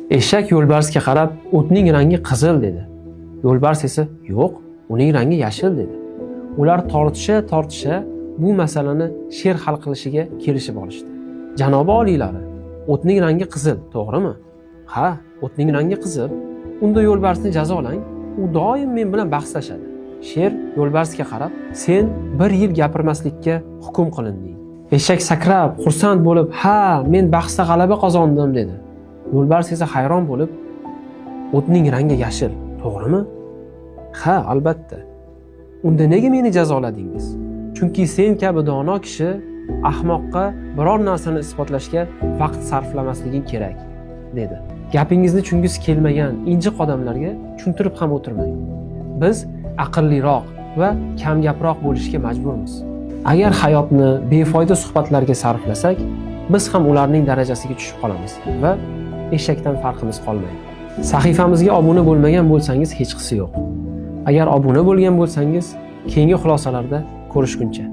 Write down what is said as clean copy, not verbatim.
Eshak yo'lbarsga qarab, "O'tning rangi qizil", dedi. Yo'lbars esa, "Yo'q, uning rangi yashil", dedi. Ular tortisha tortisha bu masalani sher hal qilishiga kelishib olishdi. "Janobi oliylari, o'tning rangi qizil, to'g'rimi?" "Ha, o'tning rangi qizil." "Unda yo'lbarsni jazolang, u doim men bilan bahslashadi." Sher yo'lbarsga qarab, "Sen bir yil gapirmaslikka hukm qilinding." Eshak sakrab, xursand bo'lib, "Ha, men bahsda g'alaba qozondim", dedi. Yo'lbars esa hayron bo'lib, "O'tning rangi yashil, to'g'rimi?" "Ha, albatta." "Unda nega meni jazoladingiz?" "Chunki sen kabi dono kishi ahmoqqa biror narsani isbotlashga vaqt sarflamasliging kerak", dedi. Gapingizni tushungisi kelmagan injiq odamlarga tushuntirib ham o'tirmang. Biz aqlliroq va kamgaproq bo'lishga majburmiz. Agar hayotni befoyda suhbatlarga sarflasak, biz ham ularning darajasiga tushib qolamiz va eshakdan farqimiz qolmaydi. Sahifamizga obuna bo'lmagan bo'lsangiz, hechqisi yo'q. Agar obuna bo'lgan bo'lsangiz, keyingi xulosalarda ko'rishguncha.